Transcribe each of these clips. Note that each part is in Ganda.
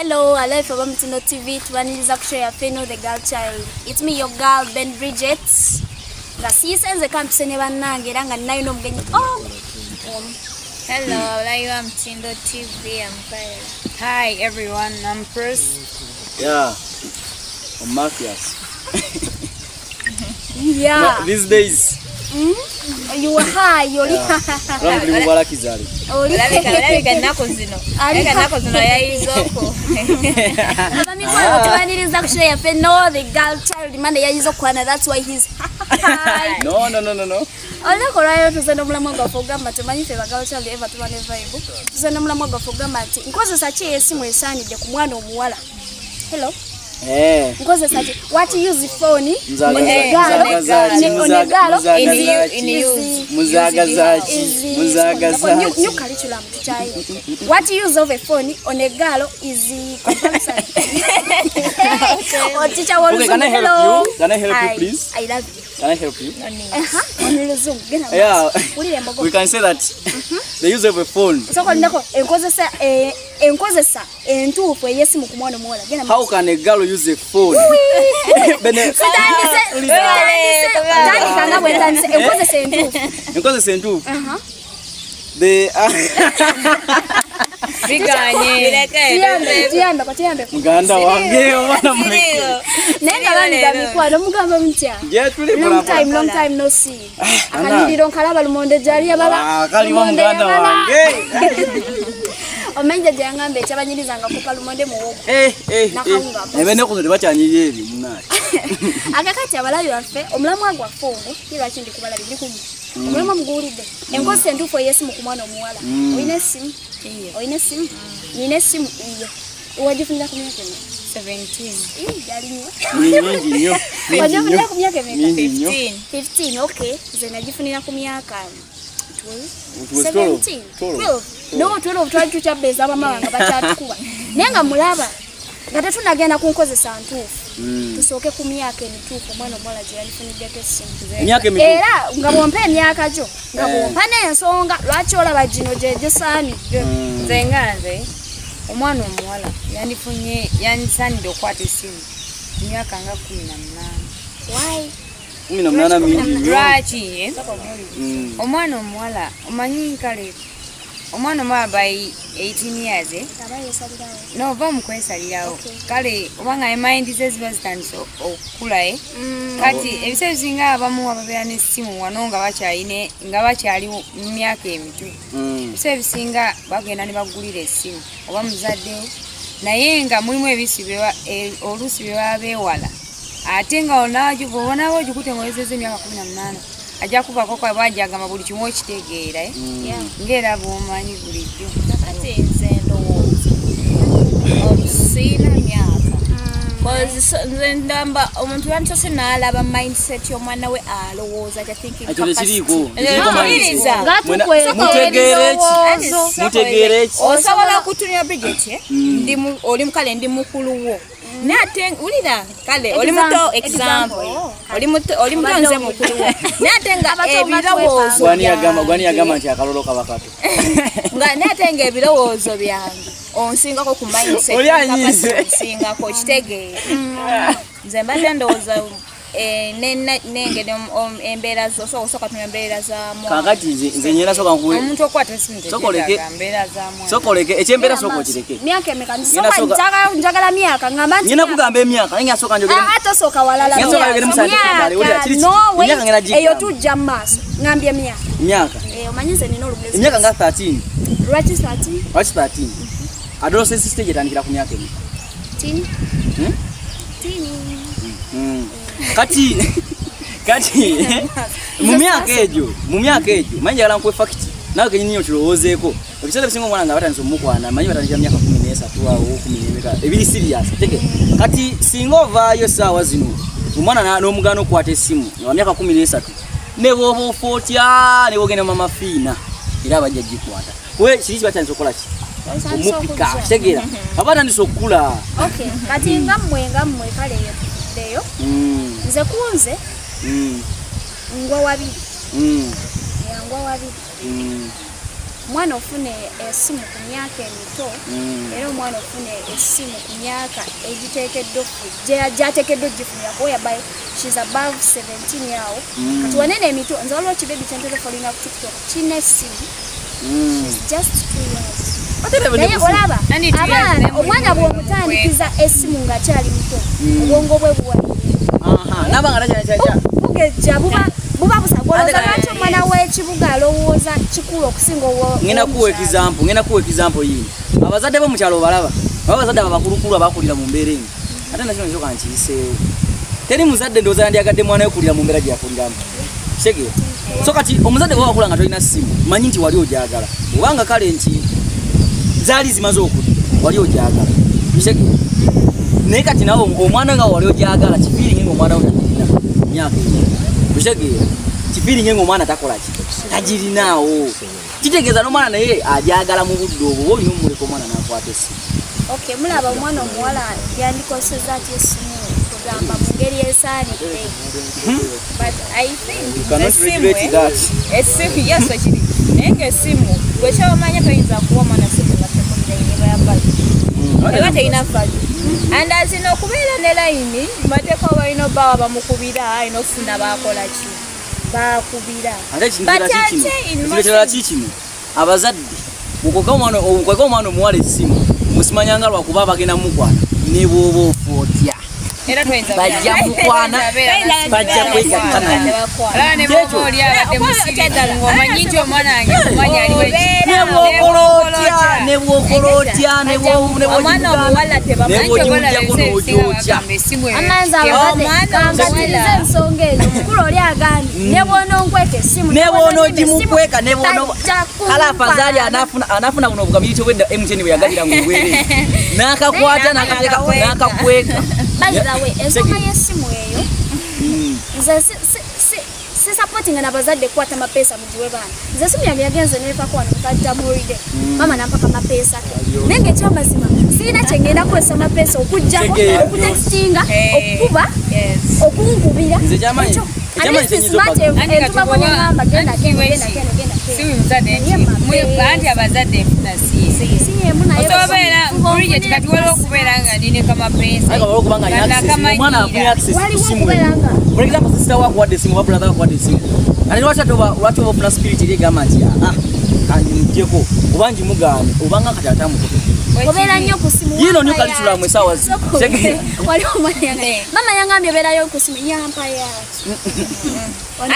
Hello, Alive from Mutindo TV. Tubaniriza ku show yaffe No The Girl Child. It's me, your girl, Ben Bridget. Nga siyisenze kampise ne bannange era nga ninayo n'omugenyi. Oh! Hello, Alive Mutindo TV. I'm Violet. Hi everyone, I'm Pris. Yeah, I'm Matthias. Yeah. No, these days. You were high, you're No, the girl child man yayizo kwana, that's why he's high. No, no, no, no, no. Olunaku olwaleero tuze n'omulamwa gwaffe ogamba tumanyi ffe ba girl child eva tuba ne vibe. Tuze n'omulamwa gwaffe ogamba nti nkozesa ki esimu esaanidde ku mwana omuwala. Hello. Nkozesa ki? What use phone? New curriculum tuchayi. What use of a phone on a girl is compulsory. Oh, teacher, okay, can I help you? Can I help you, please? I love you. Can I help you? Yeah. We can say that the use of a phone. How can a girl use a phone? The Muganda wange omwana muleke. Naye nga mikwano mugamba mutya. Long time, long time no see. Akaliriro nkalaba lumonde gyali abala. Kaliwo muganda wange. Omenja gye yangamba ekyabanyirizanga kupa lumonde muwogo. Ebene kuzo tebakyanyirira ebyo munnaye. Akakati abalabi baffe omulamwa gwaffe ogwo lwaki ndi kubalabi ndi kumu. Omulamwa muguwulidde. Enkozesa entuufu ey'essimu ku mwana omuwala. Olina essimu? Olina essimu? Nina essimu iyo. Wagifunira ku myaka emeka? 17. Gyali nnyo. Mingi nnyo. Wagifunira ku myaka emeka? 15. 15, okay. Nze nagifunira ku myaka 12. 17. 12. No, 12 twali tukyabeeza abamama nga bakyatukuba. Naye nga mulaba nga tetunnagenda ku nkozesa ntuufu. Tusooke ku myaka emituufu omwana omuwala gye yandifuniddeko essimu. Era nga bw'ompa emyaka gyo, nga bw'ompa n'ensonga lwaki olaba gino gye gisaanidde. Nze nga nze omwana omuwala yandifunye yandisaanidde okukwata essimu ku myaka nga 18. Why? 18 mingi nnyo. Lwaki? Omwana omuwala omanyi kale omwana omuwala by 18 years no va mu kwesalirawo. Kale obanga emind ze ziba zitandise okukula kati ebiseera ebisinga abamu ababeera n'essimu wano nga bakyayine nga bakyali mu myaka emito. Ebiseera ebisinga bagenda ne bagulira essimu oba muzaddewo naye nga mulimu ebisi oluusi bye baba beewala ate nga onaaba ogikutte ng'owezezza emyaka 18 ajja kuvaako kwa bwajagamba buli kimu okitegeera ng'era bw'omanyi bulijjo. Kati nze ndowooza siina myaka. Nze ndamba omuntu yantose n'alaba mindset y'omwana we alowooza atya thinking capacity. Osobola okutunira Bridget oli mukale ndi mukulu wo. Naate ulira kale oli muto example oli muto nze mukulu wo. Naate nga ebirowoozo gwani yagamba nti akalolo kaba kato. Nga naate nga ebirowoozo byange onsingako ku mindset onsingako kitegeera. Nze mbadde ndowooza nengeri embeera zo osooka tumenya embeera za mwana. Kakati nze nyera soka nkuwe. Omuntu okwata essimu tekyetaaga mbeera za mwana. Sokoleke ekyembeera sooka okireke. Myaka emeka? Nsooka njagala myaka ngamba nti nyina kugamba emyaka naye nga sooka njogere. Tosooka walala. Nsooka njogere musanze. No way. Eyo tujja mu maaso. Ngambye emyaka. Emyaka. Omanyi nze nina olugezi. Emyaka nga 13. Lwaki 13? Lwaki 13? Adolescence stage etandikira ku myaka emeka? 10. 10. Kati mu myaka egyo manyi njagala nkuwe fact nawe kenyini okirowoozeeko. Ebiseera ebisinga omwana nga batandise omukwana manyi batandikira myaka 13 awo 14 ebiri serious teke. Kati singa ovaayo essaawa zino omwana n'omugaana okukwata essimu nga myaka 13 ne bw'oba ofa otya ne bw'ogenda mama Fiina era abajja gikwata. We kiri kibatandise okukola ki? Omupika kitegeera aba atandise okukula. Okay, kati nga mmwe kale eyo tuvuddeyo. Nze kunze ngwa wabiri. Ngwa wabiri. Omwana ofune esimu ku myaka emito, era omwana ofune esimu ku myaka egiteekeddwa gyateekeddwa ogifunira kuba by she's above 17 yawo. Kati wanene emito, nze waliwo kibebi kyentera followinga ku TikTok kirina essimu. She's just 2 years. Naye olaba abaana, omwana bw'omutandikiza essimu ng'akyali muto, obwongo bwe buwalire. Bugejja buba busagoloza. Lwaki omwana w'ekibuga alowooza kikulu okusinga Ngenda kuwa example, ngenda kuwa example yini. Abazadde bo mu kyalo balaba, baba abazadde abakulukulu abakulira mu mbeera eno. Ate nakino nsoka nkiyiseewo. Teri muzadde ndowooza yandyagadde mwana we kulira mu mbeera gye yakuliramu. Kitegeera? So kati omuzadde bw'oba wakula nga tolina ssimu, manyi nti wali ogyagala. Obanga kale nti zaali zimaze okudda, wali ogyagala. Kitegeera? Naye kati nawe omwana nga wali ogyagala, kifiiringe ng'omwana wo tagirina myaka eyo. Kitegeera? Kifiiringe ng'omwana takola ki? Tagirinaawo. Kitegeeza n'omwana naye agyagala mu budde obwo, oba olina omuleka omwana n'akwata essimu. Okay, mulaba omwana omuwala yandikozesezza atya essimu kugamba mu ngeri esaanidde? But I think essimu, yes, ekiri. Naye ng'essimu gwe ky'omanya toyinza kuwa omwana ssimu nga temuli layini eba ya value. Eba terina value. And as ino okubeera ne layini, mateeka balina obbawa bamukubira, alina okufuna baakola ki? Baakubira. Ate ekintu ekirala kikino, abazadde mukweka omwana omuwala essimu, musimanyanga lwakuba bagenda mukwana, ne bw'oba ofa otya. Bajja mukwana, bajja kwegatta naye. Ne bw'okola otya, ne bw'okola otya, ne bw'ogimuggyako n'ogyokya. Amanzi abazadde kangatirize ensonga ezo. Omukulu oli agambye ne bw'ononkweka essimu, ne bw'onoogimukweka, ne bw'ono kale afazaali anaafuna buno obukabiriti obwedda MTN bwe yagabira mu bwereere. N'akakwata, n'akakweka. By the way, ensonga y'essimu eyo, nze si supportinga n'abazadde kukwata mapeesa mugiwe baana. Nze essimu yange yagenze neevako wano mukadda muwulire. Maama n'ampaka mapeesa ke. Naye ng'ekyamazima sirina kye ngenda kukozesa mapeesa okuggyako, okutextinga, okukuba, okunkubira. Nze kyamanyi, At least smart entumako ne ŋŋamba genda, genda, genda, genda, genda. Si muzadde nti anti abazadde enfuna si Si emu naye osobola Bridget kati waliwo okubeera nga ndine kamapeesa. Aye waliwo okuba nga alina access, omwana afunye access ku Waliwo ssimu. okubeera nga For example, sister wako akuwadde essimu oba brother akuwadde essimu. Ate lwaki ate lwaki oba ofuna spirit eri egamba nti ah, kangimugyeko oba ngimugaane obanga kati atamukutte. Obeera nnyo ku ssimu. Yino nnyo kalisulamu essaawa zino. Waliwo omwana yangambye, maama yangambye obeerayo ku ssimu, yampa yaaki.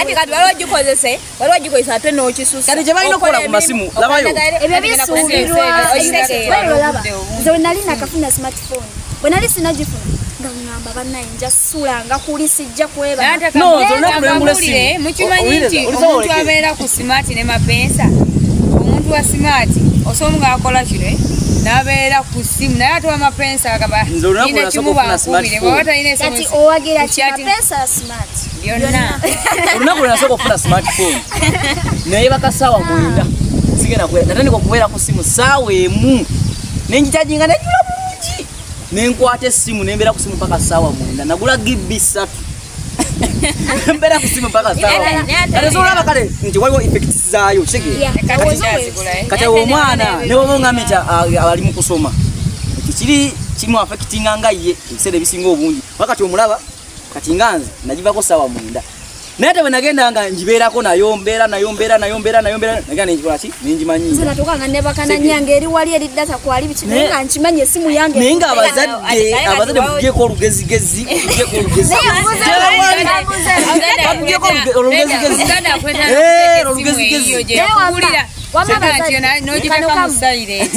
Anti kati waliwo ogikozese, waliwo ogikozesa ate n'okisusa. Kati kye balina okukola ku masimu, labayo. Ebyo bisuubirwa. Olaba, nze bwe nali nakafuna smartphone, bwe nali sinagifuna, nga ŋŋamba bannaye nja ssulanga kuli sijja kwebaka. No, nze olunaku lwe ngula essimu. Mukimanyi nti omuntu abeera ku smart ne mapeesa, omuntu wa smart osobola ng'akola kino, n'abeera ku ssimu naye ate amapeesa agamba Nze olunaku lwe nasooka okufuna smartphone. Kati owagira ki mapeesa smart? Byonna. Olunaku lwe nasooka okufuna smartphone, neebaka ssaawa 9. Sigenda kubeera, natandika okubeera ku ssimu ssaawa 1. Ne ngikyajinga nejjula bulungi. Ne nkwata essimu ne mbeera ku ssimu mpaka ssaawa 9. Nagula GB 3. Mbeera ku ssimu mpaka ssaawa. Kati osobola olaba kale nti waliwo effects zaayo, kitegeera? Kati omwana ne bw'oba ongambye nti ali mu kusoma, ekyo kiri kimu affectinga nga ye ebiseera ebisinga obungi. Kuba kati omulaba, kati nga nze nagivako ssaawa 9. Naye ate bwe nagenda nga ngibeerako nayo, mbeera nayo, mbeera nayo, mbeera nayo, mbeera nayo, nagenda ne ngikola ki? Ne ngimanyiira. Nze natuuka nga neebaka na nnyange eri wali eri data kwali biki, naye nga nkimanyi essimu yange. Naye nga abazadde mugyeko olugezigezi, mugyeko olugezigezi. Mugyeko olugezigezi. Olugezigezi. Naye wamma N'ogiteeka mu silent,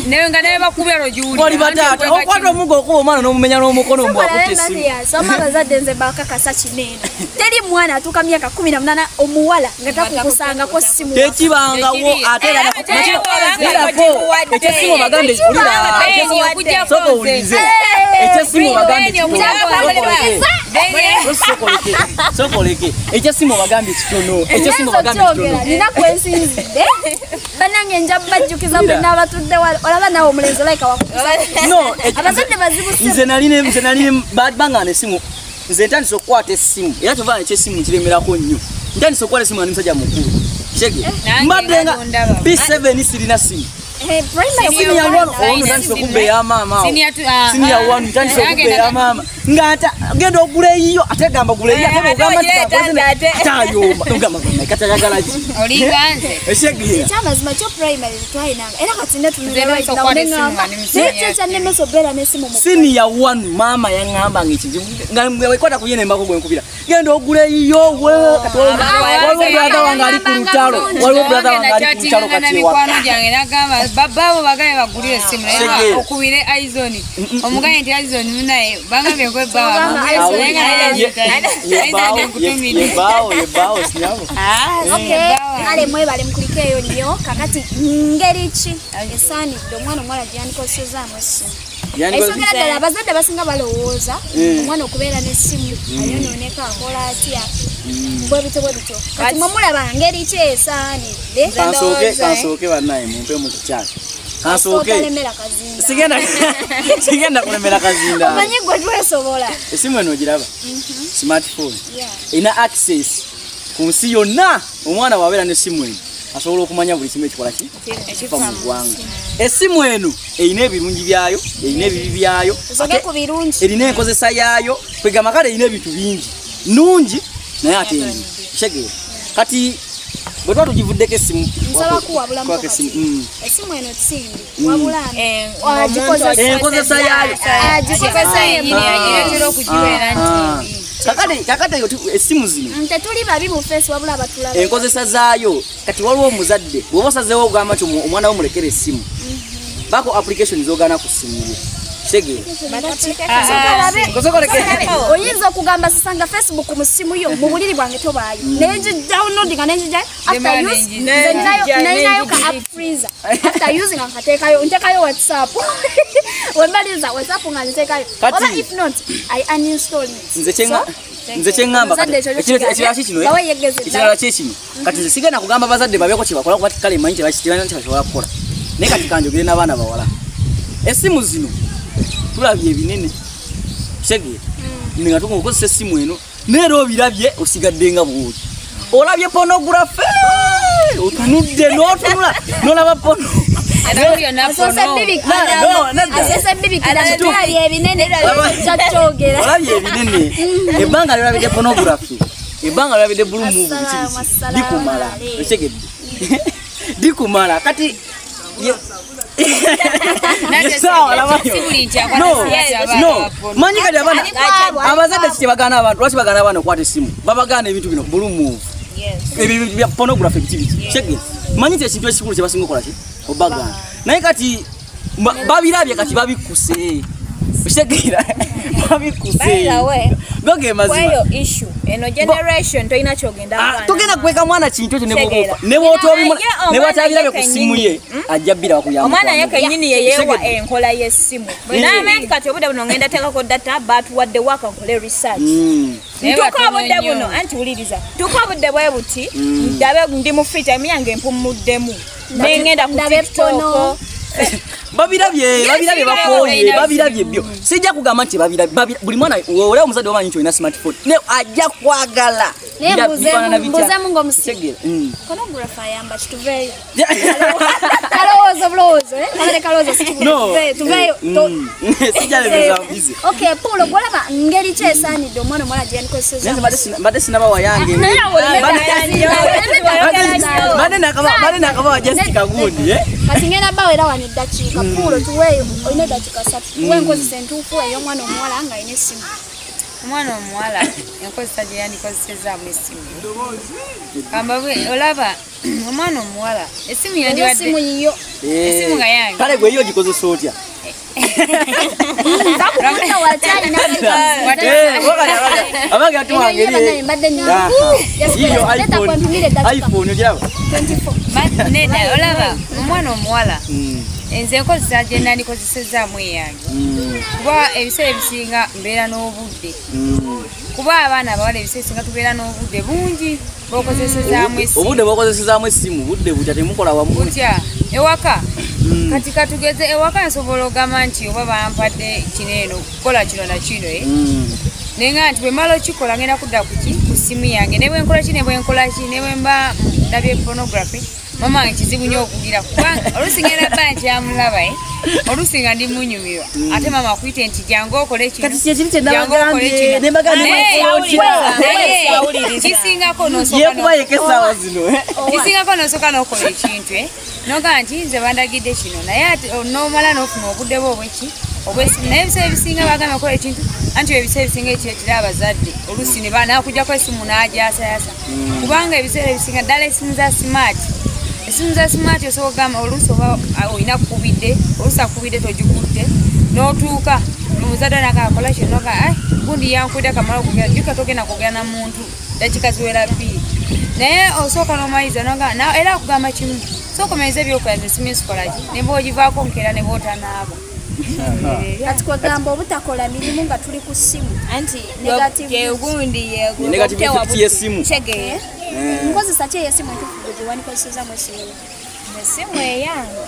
naye nga naye bakubira ogiwulira. Wali bataata, okwata omugo okuba omwana n'omumenya n'omukono mbu akutte essimu. Soma abazadde nze bakakasa kino eno. Teri mwana atuuka myaka 18 omuwala nga takukusangako ssimu. Tekibangawo, ate era lirako, eky'essimu bagambe, olira, sooka owulirize. Eky'essimu bagambe kitono. Sooka oleke. Eky'essimu bagambe kitono. Eky'essimu bagambe kitono. Nina kwensinzidde. Bannange nja bajjukiza mwenna abatudde wano. Olaba naawe omulenzi olayika wakukusa. No, abazadde bazibu ssimu. Nze nali bangaana essimu. Nze ntandise okukwata essimu. Era kyova eky'essimu nkiremerako nnyo. Ntandise okukwata essimu nga ndi musajja mukulu. Chege. Mbadde nga P7 sirina simu. Senior 1 ono tandise okubba eya maama. Senior 1 tandise okubba eya maama. Nga genda ogula eyiyo ate gamba gula eyiyo ate ogamba ate ayomba. Ogamba kati ayagala ki? Olinga nze. Ekyegira. Ekyamazima kyo primary twalinanga. Era kati ne tunula right now nengamba. Kye nnemesa obeera n'essimu mu. Senior 1 maama yaŋŋamba ng'ekizibu nga wekwata ku ye nembako gwe nkubira. Genda ogula eyiyo we kati waliwo brother wange ali ku lutalo. Waliwo brother wange ali ku lutalo kati ewa. Babaabo bagaye bagulire essimu naye okubire Aizoni. Omugaye nti Aizoni munaye bangambye kwebbawa. Yebaawo sinyabo. Okay. Ale mwebale mukulikeeyo nnyo kakati ngeri ki esaanidde omwana omuwala gye yandikozesezaamu essimu. Esogera ddala abazadde abasinga balowooza omwana okubeera n'essimu ayonooneka akola atya bwe bityo bwe bityo. Kati mwe mulaba ngeri ki esaanidde. Kansooke bannaye mumpe mu kukyala. Kansooke. Sigenda kulemera kazinda. Omanyi gwe twesobola. Essimu eno ogiraba? Smartphone. Erina access ku nsi yonna. Omwana bw'abeera n'essimu eno asobola okumanya buli kimu ekikola ki ekifa mu ggwanga. Essimu eno erina ebirungi byayo, erina ebibi byayo, erina enkozesa yaayo, kwegamba kale erina ebintu bingi. Nnungi naye ate mbi. Kitegeera. Kati bwe tuba tugivuddeko essimu nsaba kuwabula essimu eno simbi wabula enkozesa yaayo agikozesa yenyini okugibeera nti kakati essimu zino tetuli babi mu face wabula abatulaba enkozesa zaayo. Kati waliwo omuzadde bw'oba osazeewo ogamba nti omwana wo mulekere essimu, baako application z'ogaana ku ssimu ye. Kitegeera. Oyinza okugamba sisanga Facebook mu ssimu yo mu buliri bwange tobaayo naye ngidownloadinga nengijayo after use ninayo ka app freezer after using nkateekayo nteekayo WhatsApp wembaliriza WhatsApp nga nteekayo oba if not I uninstall it. Nze kyeŋŋamba ekirala kye kino kati nze sigenda kugamba bazadde babeeko kye bakola kuba kale mmanyi kyebasobola kukola, naye kati kanjogere n'abaana bawala. Essimu zino tulabye ebinene, kitegeera, nga tukozesa essimu eno naye era obirabye osigadde nga bw'oli. Olabye pornography otunudde n'otunula n'olaba porno. Olabye ebinene ebbanga lyolabidde pornography, ebbanga lyolabidde blue movie biki biki likumala, okitegedde, likumala. Kati manyi kati abaana abazadde ki kyebagaana abantu, lwaki bagaana abaana okukwata essimu? Babagaana ebintu bino blue movie, ebyo bya pornography biki biki, kitegeera. Manyi nti ekintu ekikulu kyebasinga okukola ki obagaana, naye kati babirabye kati babikuse, okitegeera, babikuse. Goge mazima eno generation tolina kyogenda togenda kukweka mwana kintu ekyo ne bw'otabirabye ku ssimu ye ajja bbira bakuyamba. Omwana ye kennyini yeyeewa enkola y'essimu. N'amanya kati obudde buno ngenda teekako data baatuwadde waka nkole research. Ntuuka obudde buno anti wuliriza ntuuka obudde bwe buti ndabe ndi mu free time yange mpumuddemu nengenda ku TikTok. Babirabye bakooye, babirabye byo. Sijja kugamba nti babirabye buli mwana olaba omuzadde omanyi nti olina smartphone naye ajja kwagala. Mbuzeemu ng'omusiga pornography ayamba kituveeyo kalowoozo bulowoozo kabadde kalowoozo tuveeyo. Okay, Paulo gwolaba ngeri ki esaanidde omwana omuwala gye yandikozesezaamu? Mbadde sinabawa yange, mbadde nakabawa just kagundi. Kati ngenda bawa era wano eddakiika. Paulo tuweeyo, olina eddakiika 3 tuwe enkozesa entuufu ey'omwana omuwala ng'alina essimu. Omwana omuwala enkozesa gye yandikozesezaamu essimu olaba omwana omuwala essimu yandibadde essimu yiyo essimu nga yange. Kale gwe yo ogikozesa otya? Nedda olaba omwana omuwala nze enkozesa gye nandikozesezaamu eyange kuba ebiseera ebisinga mbeera n'obudde, kuba abaana abawala ebiseera ebisinga tubeera n'obudde bungi bw'okozesezaamu essimu. Obudde bw'okozesezaamu essimu budde butya? Temukola wamu butya ewaka? Kati katugeze ewaka nsobola ogamba nti oba bampadde kino eno kukola kino na kino naye nga nti bwe mmala okikola ngenda kudda kuki ku ssimu yange ne bwe nkola ki ne bwe nkola ki ne bwe mba ndabye pornography mama wange kizibu nnyo okugira kubanga oluusi ngenda bba nkyamulaba oluusi nga ndi munyumirwa ate mama akuyite nti jangu okole kino kati kyekiri kye nabagambye ne mbagambye kisingako kisingako n'osooka n'okola ekintu nogamba nti nze bandagidde kino naye ate n'omala n'ofuna obudde bwo obweki obwesimu naye ebiseera ebisinga bagamba kola ekintu anti ebiseera ebisinga ekireetera abazadde oluusi ne naakuggyako esimu n'agyasayasa kubanga ebiseera ebisinga ddala esimu za smart esimu za smart osobola okugamba oluusi oba olina kukubidde oluusi akubidde togikutte n'otuuka omuzadde nakakola kino noga gundi yankubidde kamala okugera jjuka togenda kwogera na muntu dakika ziwera bbiri naye osooka n'omaliriza noga era akugamba kimu sooka omalirize ebyokola nze esimu esikolaki ne bw'ogivaako nkeera ne bw'otanaaba kati kwegamba obutakola mirimu nga tuli ku ssimu anti negative effect y'essimu nkozesa ki ey'essimu entuufu gwe gyewandikozesezaamu essimu essimu eyange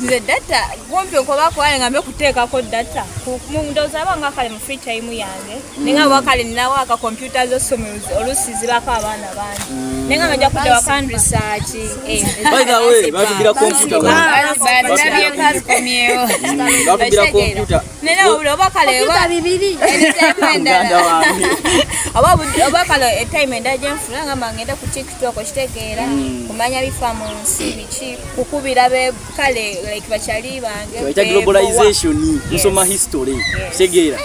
nze data kumpi okoba kwaye ngambe kuteekako data ndowooza aba nga kale mu free time yange naye nga kale ninawo aka computer z'essomero oluusi zibako abaana bangi naye nga nja kudda waka research by the way batugira computer batugira computer naye oba kale computer bibiri oba kale time endala gye nfuna ngamba ngenda ku TikTok okitegeera kumanya bifa mu nsi biki kukubira be kale like bachali bange bayita globalization nsoma history kitegeera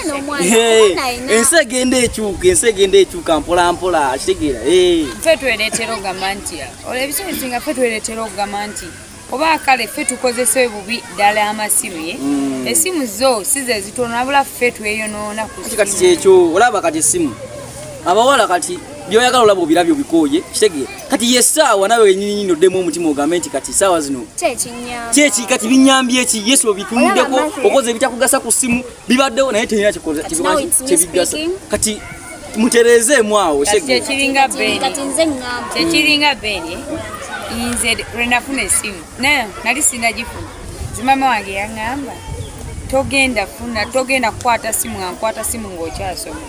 ensi egenda ekyuka ensi egenda ekyuka mpola mpola kitegeera ffe twereetera okugamba nti ebiseera ebisinga ffe twereetera okugamba nti oba kale ffe tukozesa bubi ddala amasimu esimu zo si ze zitono wabula ffe tweyonoona kati kyekyo olaba kati esimu abawala kati byoyagala olaba obirabyo bikooye kitegeera kati ye ssaawa nawe wennyini oddemu omutima ogambe nti kati ssaawa zino kyeki kati binyambye ki yesu obitunuddeko okoze ebitakugasa ku ssimu bibaddewo naye terina kyebigasa kati mutereezeemu awo kyekiringa Beni nze lwe nafuna essimu naye nali sinnagifuna nze maama wange yaŋŋamba togenda funa togenda kukwata simu nga nkwata simu ng'okyasoma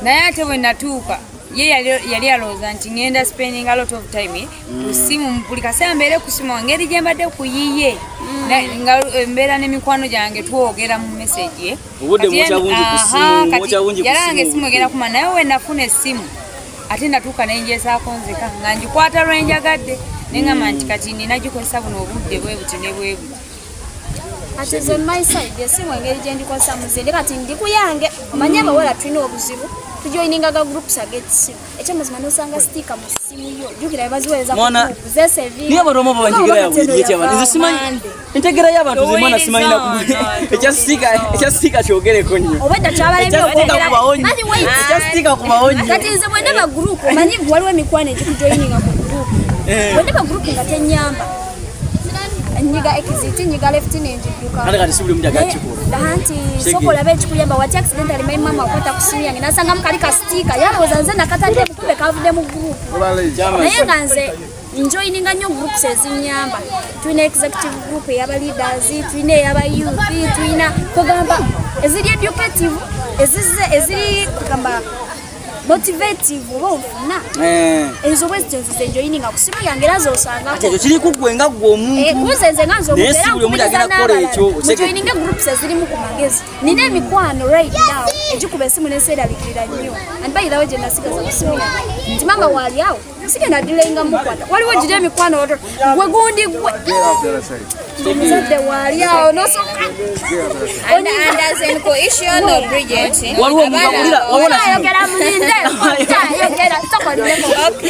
naye ate bwe natuuka ye yali alowooza nti ngenda spending a lot of time ku ssimu buli kaseera mbeere ku ssimu engeri gye mbadde ku yiye nga mbeera n'emikwano gyange twogera mu message yalanga essimu egenda kuma naye we nafuna essimu ate natuuka ne njesaako nzeka nga ngikwata lwe njagadde ne ngamba nti kati nina gikozesa buno obudde bwe buti ne bwe buti ate nze my side esimu engeri gye ndikozesa muze kati ndi ku yange omanye abawala tulina obuzibu tujoininga ga groups ag'essimu ekyamazima n'osanga sticker mu ssimu yo jjukira baziweereza ku group zesevi niye abantu omu banjigera yabwe nze simanyi entegera y'abantu ze mwana simanyi ekya sticker kyogereko nnyo obwedda kyabalemye okwogera ekya sticker kubawo nnyo kati nze bwe ndaba group omanyi waliwo emikwano egikujoininga ku group bwe ndaba group nga tennyamba nyiga exit nyiga left nenjiduka kale kati sibuli mjaga kikola anti sokola be kikuyamba wati accidentally my mama akwata ku simu yange nasanga mukali ka sticker yalowooza nze nakatadde mukumbe kavudde mu group naye nga nze njoininga nnyo groups ezinyamba tulina executive group ey'aba leaders tulina ey'aba youth tulina kugamba eziri educative eziri kugamba motivative oba ofuna ezo bwezityo nzize njoininga ku simu yange era z'osangako ate ekyo kiri kuggwe nga ggwe omuntu kuze nze nga nze omuntu era nkubiriza n'abalala mujoininge groups ezirimu ku magezi nina emikwano right now egikuba esimu n'enseerabikirira nnyo and by the way gye nasigaza ku simu yange nti maama waali awo sigenda dilayinga mukwata waliwo gira emikwano gwe gundi gwe omuzadde waali awo nosooka ayogera mulinde ayogera sokolireko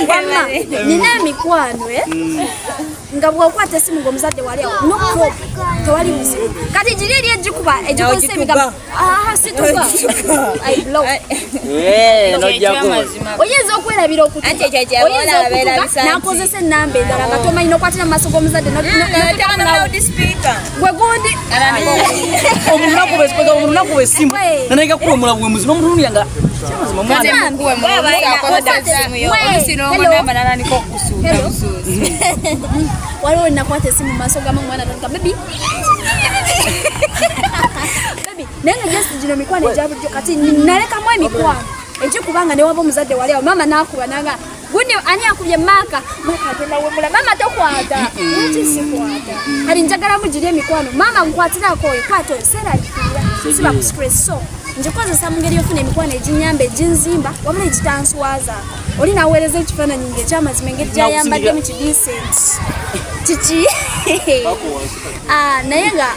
wamma nina emikwano nga bw'okwata esimu ng'omuzadde wali awo no problem tewali buzibu kati giri eri egikuba egikozesa emigambo situka I block oyinza okwerabira okutuka oyinza okutuka n'akozesa ennamba endala nga tomanyi n'okwatira mu maaso g'omuzadde gwe gundi omuntu nakuba essimu nanayika kuba omulabu we muzibu n'omutunulira nga waliwo nakwata esimu mu maaso ga mwana atandika baby baby naye nga just gino mikwano egya bulijjo kati nalekamu emikwano ekikubanga ne waba omuzadde wali awo maama n'akuba nanga Gundi ani akubye maka maka agenda wemula mama tokwata lwaki sikwata kati njagala mugiri emikwano mama nkwatirako oyo kwata oyo seeraliikirira siba ku stress so ngikozesa mu ngeri y'ofuna emikwano eginyamba eginzimba wabula egitanswaza oli naweereza ekifaananyi ng'ekyamazima engeri gyayambaddemu ki decent kiki naye nga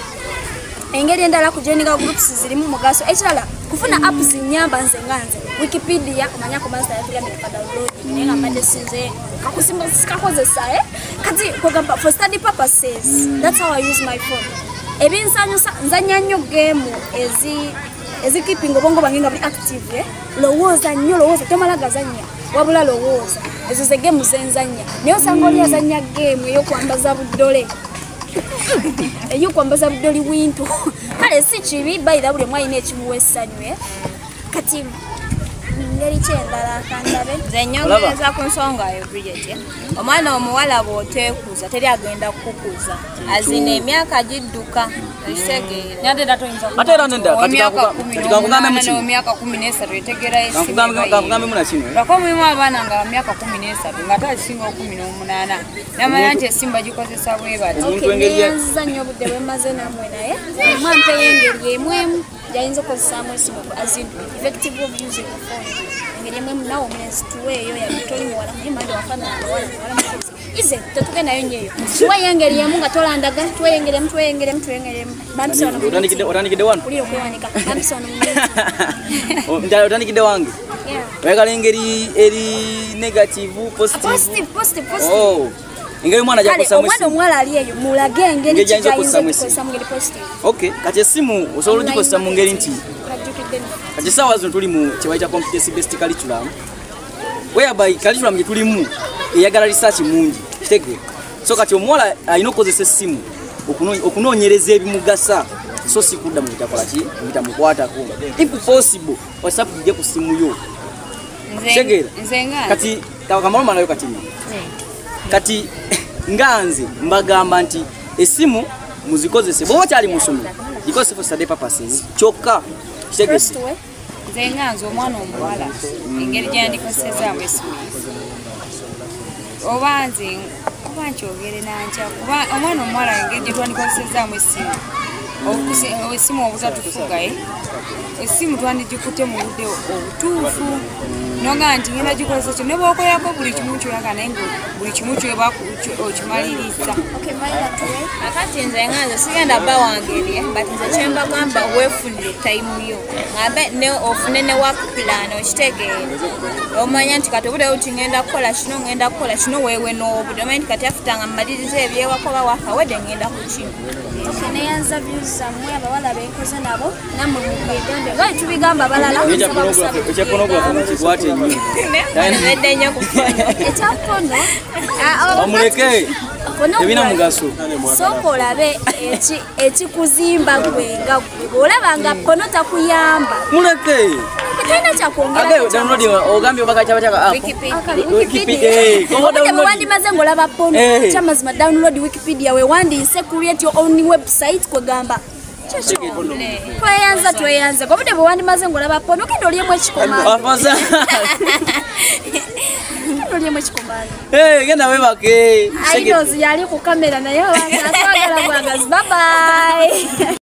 engeri endala kujoininga groups zirimu mugaso ekirala kufuna apps zinyamba nze nga nze Wikipedia omanya ko master yatugambye ka download naye nga mbadde sinze kakusimba sikakozesa kati kugamba for study purposes that's how I use my phone ebinsanyusa nzanya nnyo game ezi keeping obwongo bwange nga buli active lowooza nnyo lowooza tomala gazannya wabula lowooza ezo ze game zenzannya naye osanga oli azannya game ey'okwambaza buddole ey'okwambaza buddoli winto kale si kibi bayira buli omu alina ekimuwa essanyu kati ngeri ki endala kandabe nze nyongereza ku nsonga yo Bridget omwana omuwala bw'oteekuza teri agenda kukukuza azina emyaka gidduka ekitegeera ate era nedda kati kankugambe mu kino emyaka 13 etegeera esimu kankugambe mu na kino lwako mulimu abaana nga myaka 13 nga ate asinga 18 namanya nti esimu bagikozesa bwe bati neyanziza nnyo obudde bwe mmaze nammwe naye mwampeyo engeri emu emu gyayinza okukozesaamu esimu as in effective of using a phone engeri emu emu nawe omulenzi tuweeyo yadde toli muwala naye mande wafaanana abawala muwala mukozesa ize tetugendayo nnyo eyo tuweeyo engeri emu nga tolandaga tuweeyo engeri emu tuweeyo engeri emu tuweeyo engeri emu bampisa wano otandikidde wano kulira okwewanika bampisa wano mu otandikidde wange oyagala engeri eri negative positive positive positive engeri omwana gy'akozesaamu omwana omuwala ali eyo mulage engeri ki gy'ayinza okukozesa mu ngeri positive okay kati essimu osobola ogikozesa mu ngeri nti kati essaawa zino tuli mu kye bayita competency based curriculum whereby curriculum gye tulimu eyagala research mungi kitegeera so kati omuwala alina okukozesa essimu okunoonyereza ebimugasa so si kudda mu bitakola ki bitamukwatako if possible WhatsApp gijje ku ssimu yo kitegeera kati kamaloma nayo kati kati nga nze mbagamba nti essimu muzikozese bw'oba okyali mu ssomero gikozese for study purposes kyokka kitegeeze nze nga nze omwana omuwala engeri gyandikozesezaamu essimu oba nze kuba nkyogere nankya kuba omwana omuwala engeri gye twandikozesezaamu essimu esimu obutatufuga esimu twandigikutte mu budde obutuufu nonga nti ngenda gikozesa kyo ne bw'okolerako buli kimu kyoyagala naye nga buli kimu kyoba okimaliriza akati nze nga nze sigenda bba wange but nze kyembagamba weefunire tayimu yo ngambe ne ofune ne work plan okitegeera omanya nti kati obudde buti ngenda kukola kino ngenda kukola kino weewe n'obudde omanya nti kati after nga mmaliriza ebyewaka oba wakawedde ngenda ku kino neyanza views zammwe abawala benkoze nabo nammwe mubigambe nga tubigamba abalala ekya pornography mukikwate nnyo nedde nnyo ku ekya porno bamuleke tebina mugaso sooka olabe ekikuzimba gwe nga gwe bw'olaba nga porno takuyamba muleke talina kyakwongera ogambye obaka kyaba Wikipedia wandimaze ng'olaba porno kyamazima download Wikipedia wewandiise create your own website kwegamba tweyanza tweyanze obudde bwe wandimaze ng'olaba porno genda olyemu ekikomando genda olyemu ekikomando genda webake Aidozi yali ku kamera naye atwagala bwagazi bye bye.